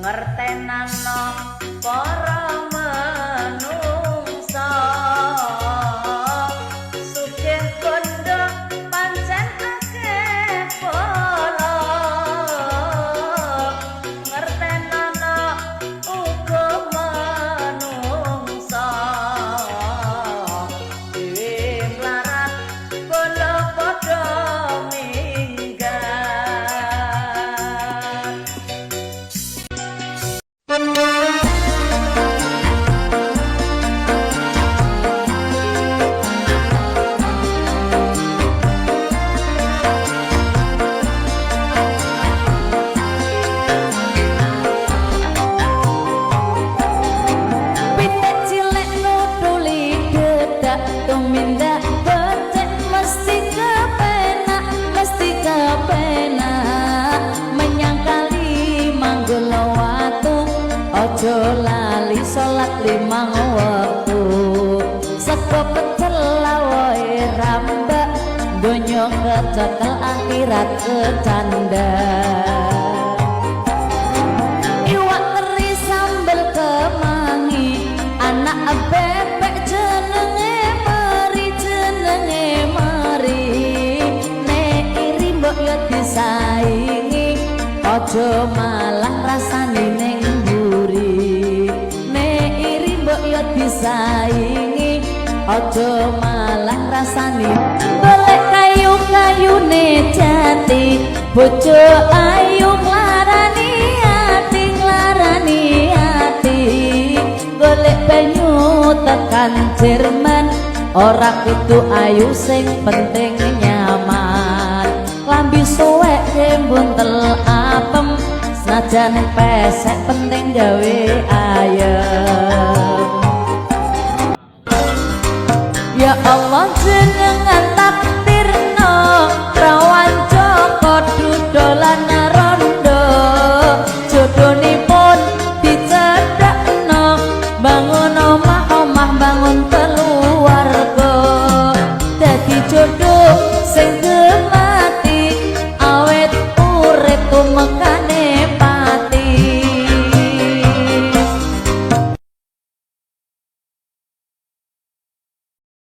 Ngertenano para menungsa, sugih bondo pancen akeh bala. Ngertenana uga menungsa, dhewe mlarat bala padha minggat. Pitik cilik nutuli dedak, tumindak becik mesti kepenak, mesti kepenak. Menyangkali manggul watu, aja lali salat limang wektu. Sego pecel lawohe rambak, donya kecekel akhirat kecandhak. Iwak teri sambel kemangi, anak bebek jenenge meri, jenenge meri. Nek iri mbok yo disaingi, aja malah rasane ning mburi. Nek iri mbok yo disaingi, aja malah rasane. Golek kayu-kayune jati, bojo ayu nglarani ati, nglarani ati. Golek banyu tekan Jerman, ora kudu ayu sing penting nyaman. Klambi suwek buntel apem, senajan pesek penting gawe ayem. Ya Allah, jenengan takdirno rawan Joko dudolan rondo, jodonipun dicedakno bangun.